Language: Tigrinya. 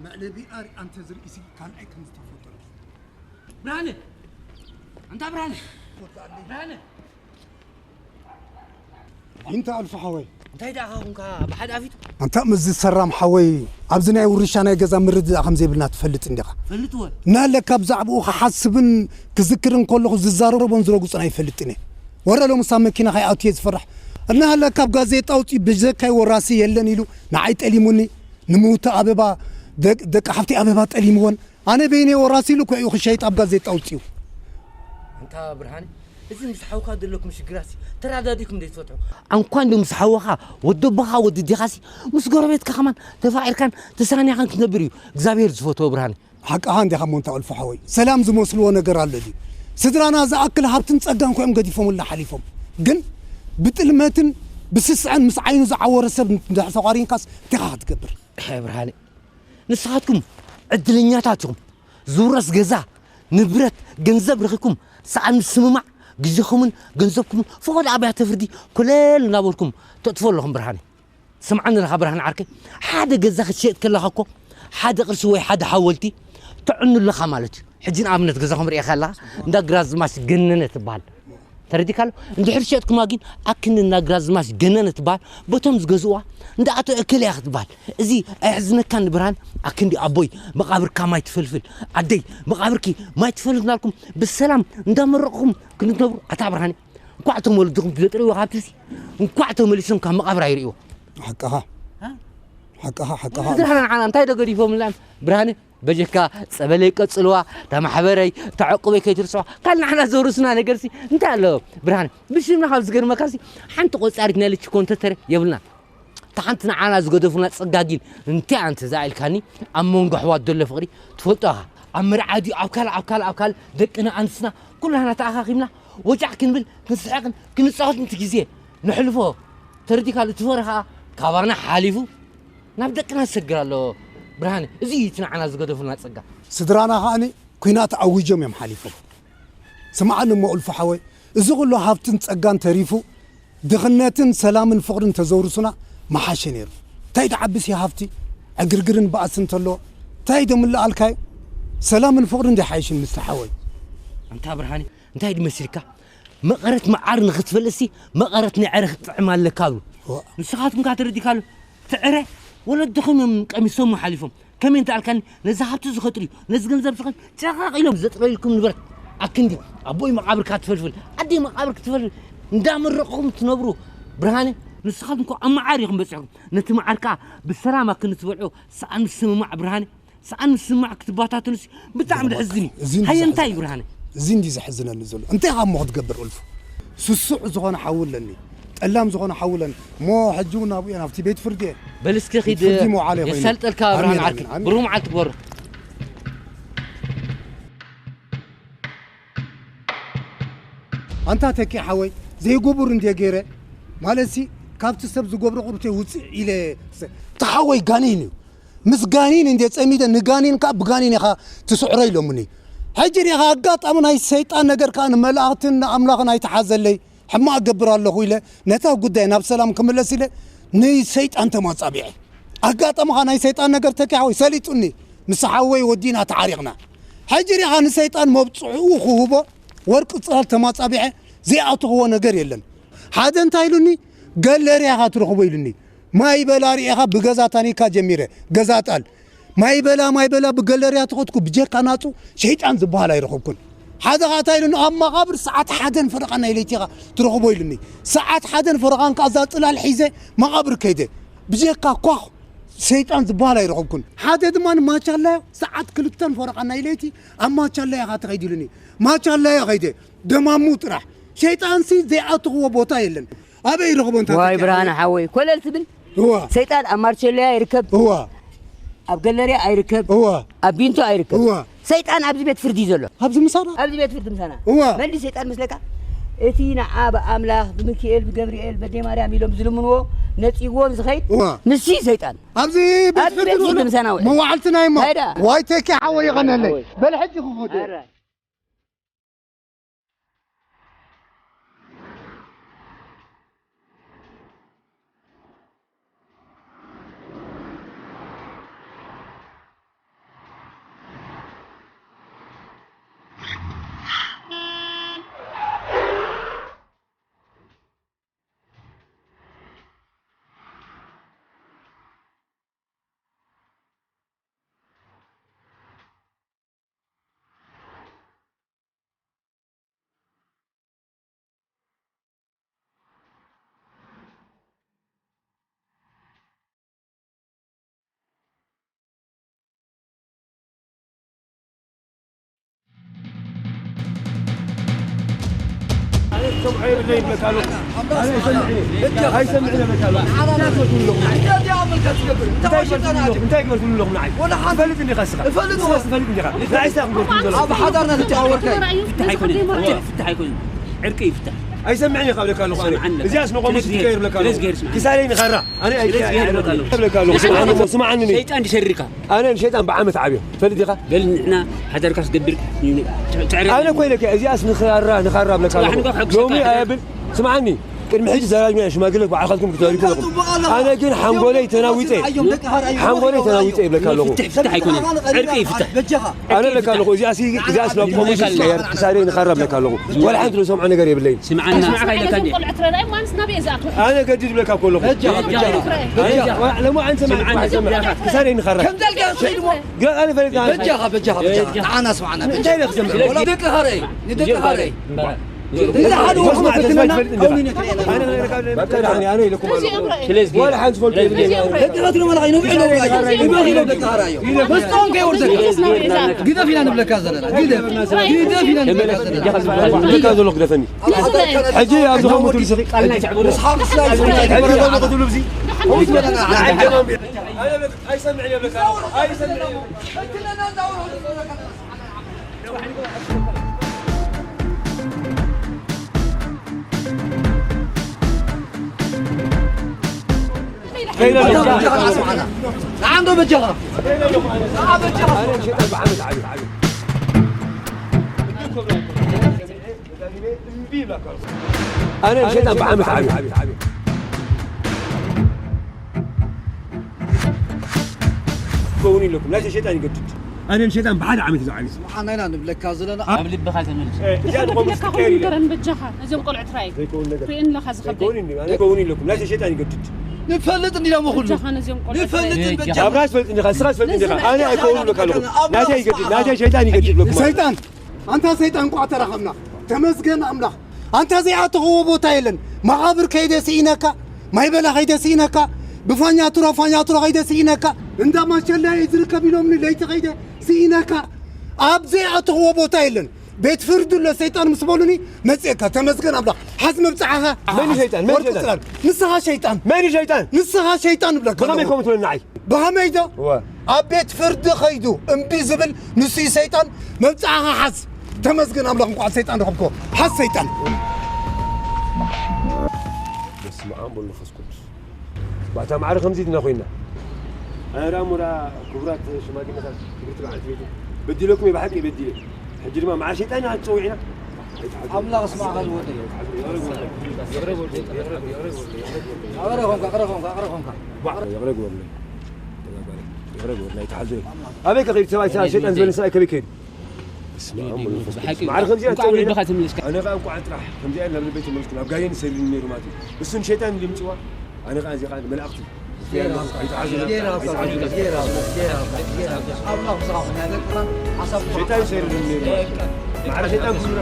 መዕለቢኣ ሪኣ እንተዝርእሲ ካልኣይ ከም ዝተፈጠረ። ብርሃነ! ኣንታ ብርሃነ! ወጣለይ። ብርሃነ! እንተ ኣልፎ ሓወይ። እንታይ ደኣ ኸ ኹንካ ብሓደ ኣፊቱ? ኣንታ ምስዚ ሰራም ሓወይ ኣብዚ ናይ ውርሻ ናይ ገዛ ምርድዳእ ከም ዘይብልና ትፈልጥ እንዲኻ። ፈልጥወ። እናሃለካ ብዛዕባኡ ክሓስብን ክዝክርን ከለኹ ዝዛረቦን ዝረግጾን ኣይፈልጥን እየ። ወረ ሎምስ ኣብ መኪና ከይኣቱ እየ ዝፈርሕ። እናሃለካ ኣብ ጋዜጣ ኣውጺኡ ብጀካይ ወራሲ የለን ኢሉ ንዓይ ጠሊሙኒ። ንምውታ ኣበባ ደቂ ሓፍቲ ኣበባ ጠሊምወን ኣነ በይነይ ወራሲ ኢሉ እኮ እዩ ክሸይጥ ኣብ ጋዜጣ ኣውፂኡ። ኣንታ ብርሃነ፣ እዚ ምስ ሓውካ ዘለኩም ሽግራሲ ተረዳዲእኩም ዘይትፈትሑ? ኣንኳ እንዶ ምስ ሓወኻ ወዲ ኣቦኻ ወዲ ዲኻሲ ምስ ጎረቤትካ ከማን ተፋቂርካን ተሳኒኻን ክትነብር እዩ እግዚኣብሔር ዝፈትዎ ብርሃነ። ሓቅኻ እንዲኻ እሞ እንተ ኣልፎ ሓወይ፣ ሰላም ዝመስልዎ ነገር ኣሎ ድዩ? ስድራና ዝኣክል ሃብትን ፀጋን ኮይም ገዲፎምልና ሓሊፎም። ግን ብጥልመትን ብስስዐን ምስ ዓይኑ ዝዓወረ ሰብ እንድሕር ተቋሪንካስ እንታይ ኢኻ ክትገብር? ብርሃነ ንስኻትኩም ዕድለኛታት ኢኹም። ዝውረስ ገዛ፣ ንብረት፣ ገንዘብ ረኺብኩም ሰኣን ምስምማዕ ግዜኹምን ገንዘብኩምን ፈቐዶ ኣብያተ ፍርዲ ኮለል እናበልኩም ተጥፍኡ ኣለኹም። ብርሃነ ስምዓኒ ኣለኻ ብርሃነ ዓርከይ፣ ሓደ ገዛ ክትሸይጥ ከለኻ እኮ ሓደ ቅርሲ ወይ ሓደ ሓወልቲ ተዕኑ ኣለኻ ማለት እዩ። ሕጂ ንኣብነት ገዛኹም ርኢኻ ኣለኻ እንዳ ግራዝማች ገነነ ትበሃል። ተረዲካ ኣሎ እንድሕር ሸጥኩማ ግን ኣክንዲ እንዳ ግራዝማች ገነነ ትበሃል በቶም ዝገዝእዋ እንዳ ኣቶ እከለ እያ ክትበሃል። እዚ ኣየሕዝነካን ብርሃን ኣክንዲ ኣቦይ መቓብርካ ማይ ትፈልፍል ኣደይ መቓብርኪ ማይ ትፈልፍል እናልኩም ብሰላም እንዳመረቕኹም ክንትነብሩ ኣታ ብርሃን እንኳዕ እቶም ወለድኹም ዘጥርይዎ ካብትሲ እንኳዕ ተመሊሶም ካብ መቓብር ኣይርእይዎ። ሓቅኻ ሓቅኻ ሓቅኻ። ስድራና ንዓና እንታይ ዶ ገዲፎምልና ብርሃነ በጀካ ጸበለይ ቀጽልዋ፣ እታ ማሕበረይ፣ እታ ዕቁበይ ከይትርስዋ። ካል ንዓና ዘውርስና ነገርሲ እንታይ ኣሎ? ብርሃን ብሽምና ካብ ዝገርመካሲ ሓንቲ ቆጻሪት ናይ ልችኮ እንተተረ የብልና። እታ ሓንቲ ንዓና ዝገደፉና ጸጋ ግን እንታይ ኣንተ ዛኢልካኒ ኣብ መንጎ ኣሕዋት ዘሎ ፍቕሪ ትፈልጦ ኢኻ። ኣብ መርዓ ድዩ ኣብ ካልእ ኣብ ካልእ ኣብ ካልእ ደቅና ኣንስትና ኩላህና ተኣኻኺብና ወጃዕ ክንብል ክንስሕቕን ክንጻወትን እቲ ግዜ ነሕልፎ ተረዲካ እቲ ፍቕሪ ኸኣ ካባና ሓሊፉ ናብ ደቅና ዝሰግር ኣሎ ብርሃነ፣ እዚ እዩ እቲ ንዓና ዝገደፉልና ጸጋ። ስድራና ከኣኒ ኲናት ኣዊጆም እዮም ሓሊፎም። ስምዓኒ እሞ ኡልፉ ሓወይ፣ እዚ ኹሉ ሃብትን ጸጋን ተሪፉ ድኽነትን ሰላምን ፍቕርን ተዘውርሱና ምሓሸ ነይሩ። እንታይ ድዓብስ እዩ ሃብቲ፣ ዕግርግርን ባእስን ተሎ እንታይ ደምልኣልካዮ? ሰላምን ፍቕርን ዶ ይሓይሽን ምስቲ ሓወይ? ኣንታ ብርሃነ እንታይ ድመሲልካ? መቐረት መዓር ንኽትፈልጥሲ መቐረት ናይ ዕረ ክትጥዕም ኣለካ ብሉ። ንስኻትኩም ከኣ ተረዲካ ኣሎ። እቲ ዕረ ወለድኹም እዮም ቀሚሶሞ ሓሊፎም። ከመይ እንተኣልካኒ ነዚ ሃብቲ ዝኸጥር እዩ ነዚ ገንዘብ ዝኸን ጨቓቕ ኢሎም ዘጥረዩልኩም ንብረት ኣክንዲ ኣቦይ መቓብርካ ትፈልፍል ኣደይ መቓብር ክትፈልፍል እንዳመረቕኹም ትነብሩ ብርሃነ ንስኻትኩም ከ ኣብ መዓር ኢኹም በፂሕኩም ነቲ መዓር ከዓ ብሰላም ኣክንዲ ትበልዑ ሰኣን ምስምማዕ ብርሃነ ሰኣን ምስማዕ ክትባታተኑሲ ብጣዕሚ ደሕዝን እዩ። እዚ እንዲ ሃየ እንታይ ዘሕዝን- ብርሃነ? እዚ እንዲ ዘሕዝነኒ ዘሎ እንታይ ኢኻ እሞ ክትገብር እልፉ? ስሱዕ ዝኾነ ሓዊ ኣለኒ፣ ጠላም ዝኾነ ሓዊ ኣለኒ እሞ ሕጂ እውን ናብኡ እየ ናብቲ ቤት ፍርዲ እየ በል እስከ ኺድ ቤት ፍርዲ መውዓለ ኮይኑ። የሳልጠልካ ብርሃነ ኣሜን፣ ዓርከይ። ኣሜን፣ ኣሜን። ብሩህ መዓልቲ ክበሩ። ኣንታ ተኪ ሓወይ ዘይጉቡር እንድየ ገይረ ማለትሲ ካብቲ ሰብ ዝገብሮ ቁርብተይ ውፅእ ኢለ ስ- እቲ ሓወይ ጋኔን እዩ ምስ ጋኔን እንድየ ፀሚደ ንጋኔን ከዓ ብጋኔን ኢኻ ትስዕሮ ኢሎምኒ ሕጂ ዲኻ ኣጋጣሚ ናይ ሰይጣን ነገር ከዓ ንመላእክትን ንኣምላኽን ኣይተሓዘለይ ሕማቕ እገብር ኣለኹ ኢለ ነታ ጉዳይ ናብ ሰላም ክምለስ ኢለ ንሰይጣን ተማፃቢዐ ኣጋጣሚ ከዓ ናይ ሰይጣን ነገር ተኪ ሓወይ ሰሊጡኒ ምስ ሓወይ ወዲና ተዓሪቕና ሕጂ ዲኻ ንሰይጣን መብፅዕኡ ክህቦ ወርቂ ፅላል ተማፃቢዐ ዘይኣተኽዎ ነገር የለን ሓደ እንታይ ኢሉኒ ገለርያ ኢኻ ትረኽቦ ኢሉኒ ማይ በላ ሪኤኻ ብገዛ ታኒካ ጀሚረ ገዛ ጣል ማይ በላ ማይ በላ ብገለርያ ተኸትኩ ብጀካ ናፁ ሸይጣን ዝበሃል ኣይረኸብኩን ሓደ ኻታ ኢሉኒ ኣብ መቓብር ሰዓት ሓደን ፈረቓን ናይ ለይቲ ኢኻ ትረኽቦ ኢሉኒ ሰዓት ሓደን ፈረቓን ከዓ እዛ ፅላል ሒዘ መቓብር ከይደ ብጀካ ኳኽ ሰይጣን ዝበሃል ኣይረኸብኩን ሓደ ድማ ማቻላዮ ሰዓት ክልተን ፈረቓን ናይ ለይቲ ኣብ ማቻላዮ ኢኻ ትኸይድ ኢሉኒ ማቻላዮ ኸይደ ደማሙ ጥራሕ ሸይጣንሲ ዘይኣተኽዎ ቦታ የለን ኣበይ ይረኽቦ እንታይ ዋይ ብርሃነ ሓወይ ኮለል ትብል እዋ ሰይጣን ኣብ ማርቸለያ ይርከብ እዋ ኣብ ገለርያ ኣይርከብ እዋ ኣብ ቢንቶ ኣይርከብ እዋ ሰይጣን ኣብዚ ቤት ፍርዲ እዩ ዘሎ ኣብዚ ምሳና ኣብዚ ቤት ፍርዲ ምሳና እዋ መን ድዩ ሰይጣን መስለካ እቲ ንዓ ብኣምላኽ ብምክኤል ብገብርኤል በዴ ማርያም ኢሎም ዝልምንዎ ነፂግዎም ዝኸይድ እዋ ንሱ እዩ ሰይጣን ኣብዚ ቤት ኣብዚ ፍርዲ ቤት ፍርዲ ምሳና ውዕል መዋዕልትና እሞ እንታይ ደኣ? ዋይ ተኪ ሓወይ ይቐነለይ በል ሕጂ ክኸዱ እየ ሰምዖ የብለይን እብለካ ኣለኹ። ኣነ ኣይሰምዕን እየ። ኣይሰምዕን እብለካ ኣለኹ። እንታይ ትገብር ዘለኹ? እንታይ ትገብር ዘለኹ ንዓይ? እንታይ ትገብር ዘለኹ ንዓይ? ወላ ሓንቲ ትፈልጥ እንዲኻ እስኻ? እፈልጥ። እስኻስ ትፈልጥ እንዲኻ? ንዓይ እስኻ ክትገብር ዘለኹ? ኣብ ሓዳርና ዝተሓወርካ እዩ። ፍትሕ ኣይኮነን። ፍትሕ፣ ፍትሕ ኣይኮነን። ዕርቂ እዩ ፍትሕ። ኣይሰምዕን እየ እብለካ ኣለኹ ኣነ። ሰምዓኒ። እዚኣስ ንቆሙስ ስለዚ ትቀይር እብለካ ኣለኹ። ስለዚ ገይር ስምዓኒ። ክሳደይ ንኻራ። ኣነ ስለዚ ገይር እብለካ ኣለኹ። እብለካ ኣለኹ። ስምዓኒ፣ ስምዓኒ። ሸይጣን ድሸሪካ። ኣነ ንሸይጣን ብዓመት ዓብዮ። ትፈልጥ ዲኻ? በል ንሕና ሓዳርካ ክትገብር ትዕረ-፣ ኣነ እኮ ኢለካ፣ እዚኣስ ንኻራ፣ ንኻራ እብለካ ጽባሕ ኣለኹ። ንጋር ሕጉሰካ ሎሚ ይሕደር። ኣየብል፣ ስምዓኒ፣ ቅድሚ ሕጂ ዘራጅምና ሽማግለ ባዕልኻትኩም ክትወሪኩ ኣለኹም። ኣነ ግን ሓንጎለይ ተናዊጸ፣ ሓንጎለይ ተናዊጸ ይብለካ ኣለኹ። ፍትሕ፣ ፍትሕ ኣይኮነን። ዕርቂ ይፍትሕ። በጃኻ። ኣነ እብለካ ኣለኹ፣ እዚኣሲ፣ እዚኣስ ናብ ቆሙስ ይቀየር፣ ክሳደይ ንኻራ እብለካ ኣለኹ። ወላ ሓንቲ ዝሰምዖ ነገር የብለይን። ስምዓና። ስምዓካ ኢለካ እንዴ? ቆልዑ ትረዳይ ማንስ ናበይ እዚኣቱ? ኣነ ገዲድ እብለካ እኮ ኣለኹ። በጃኻ፣ በጃኻ። በጃኻ። ሎሚ ኣንተ ማለት ስምዓኒ። ክሳደይ ንኻራ። ከምዛ ኢልካ ትኸይድ እሞ። ግን ኣነ ፈለጥ ኣነ። በጃኻ፣ በጃኻ፣ በጃኻ። ንዓና ስምዓና፣ በጃኻ። እንታይ ኢለ ክሰምዕ? ወላ ደቂ ኻረይ፣ ንደቂ ኻረይ። ንዝሓለዎ መስማዕ ተስፋ ፈተነና ይፈልጥ እንዲኻ። ኣነ፣ ኣነ፣ ኣነ፣ ኣነ ኢለኩም ኣለኹ። ስለዚ ወላ ሓንቲ ፈልጦ የብለይን። ደቂ ኻትሪ ማለት እዩ፣ ነብዒ ነው ብላዩ። ይበኺ ነው ደቂ ኻራዮ። መስጦም ከይወርደካ። ግደፍ ኢና ንብለካ ዘለና። ግደፍ። ግደፍ ኢና ንብለካ ዘለና። እብለካ ዘለኹ ግደፈኒ። ሕጂ ኣብዚ ከምኡ ትብሉ ስኺ። ሕጂ ከምኡ ትብሉ እዚ። ኣይሰምዕን እየ እብለካ ኣለኹ። ኣይሰምዕን እየ። ንዓ እንዶ በጃኻ። ንዓ በጃኻ። ኣነ ንሸይጣን ብዓመት ዓብዩ። ክኸውን ኢለኩም፣ ናይተ ሸይጣን ይገድድ። ኣነ ንሸይጣን ብሓደ ዓመት እዩ ዝዓብዩ። ስምዓና ኢና ንብለካ ዘለና። ኣብ ልብኻ ተመልስ። እ፣ እዚኣ ንቆም ንብለካ ክትቀየር ኢለ። ንገረን በጃኻ፣ ነዚኦም ቆልዑ ትራይ። ዘይከውን ነገር። ርእየን ኣለኻ ዝኸብደይ። ዘይከውን እንዲ፣ ኣነ ክኸውን ኢለኩም፣ ናይተ ሸይጣን ይገድድ። ንፈልጥ እንዲና መኹሉ። በጃኻ ነዚኦም ቆልዑ ንፈልጥ ትራይ። በጃኻ። ኣብራስ ፈልጥ እንዲኻ፣ እስኻስ ፈልጥ እንዲኻ። ኣነ ኣይከውን ኢለካ ኣለኹ። ናተይ ይገድድ፣ ናተይ ሸይጣን ይገድድ ብለኩም። ሰይጣን! ኣንታ ሰይጣን፣ እንቋዕ ተራኸብና። ተመስገን ኣምላኽ። ኣንታ ዘይኣተኽዎ ቦታ የለን። መቓብር ከይደ ስኢነካ፣ ማይ በላ ከይደ ስኢነካ፣ ብፋኛቱራ ፋኛቱራ ከይደ ስኢነካ፣ እንዳ ማሸላ እዩ ዝርከብ ኢሎምኒ ለይቲ ከይደ ስኢነካ፣ ኣብ ዘይኣተኽዎ ቦታ የለን። ቤት ፍርዲ ኣሎ ሰይጣን ምስ በሉኒ መጽኤካ። ተመስገን ኣምላኽ። ሓዝ መብጽዓኻ። መን እዩ ሸይጣን? መን ወርቂ ሸይጣን? ጽላል። ንስኻ ሸይጣን። መን እዩ ሸይጣን? ንስኻ ሸይጣን እብለካ ብኸመይ ኣለኹ። ከምኡ ትብለኒ ንዓይ? ብኸመይ ዶ? እወ። ኣብ ቤት ፍርዲ ኸይዱ እምቢ ዝብል ንሱ እዩ ሰይጣን። መብጽዓኻ ሓዝ። ተመስገን ኣምላኽ፣ እንኳዕ ሰይጣን ረኸብክዎ። ሓዝ ሰይጣን። በስመ ኣብ ወወልድ ወመንፈስ ቅዱስ። ባታ ማዕረ ከምዚ ድና ኮይና። ኣረ ኣሞራ፣ ክቡራት ሽማግለታት፣ ክብርቲ በዓልቲ ቤት፣ በዲለኩም እየ፣ ብሓቂ በዲለ። ሕጂ ድማ መዓር ሸይጣን ኢና ትጸውዒና። ኣምላኽ እስማዕ፣ ቃል ወደይ። ይቕረ ግበሩለይ። ይቕረ ግበሩለይ። ይቕረ ግበሩለይ። ይቕረ ግበሩለይ። ኣይትሓዙ። ኣበይ ከ ከይዱ ሰብኣይ፣ ሰብኣይ ሸይጣን ዝበለ ሰብኣይ ከመይ ከይዱ? በስመ ኣብ ወመንፈስ ቅዱስ። ብሓቂ ማዕረ ከምዚኣ እንኳዕ ትጸውዒና። ልብኻ ተመለስካ። ኣነ ኸኣ እንኳዕ ጥራሕ ከምዚኣ ናብ ልበይ ተመለስኩ። ናብ ጋየን ይሰድድኒ ነይሩ ማለት እዩ። እሱ ንሸይጣን እዩ ድምፅዋ። ኣነ ኸኣ እዚ ኸኣ ንመላእኽቲ ጌራ፣ ጌራ፣ ጌራ፣ ጌራ፣ ጌራ። ኣምላኽ ብዛዕባ ናይ ደቅና ሓሳብ ሸይጣን ይሰድድኒ ነይሩ ማለት እዩ። ማዕረ ሸይጣን ክብላ።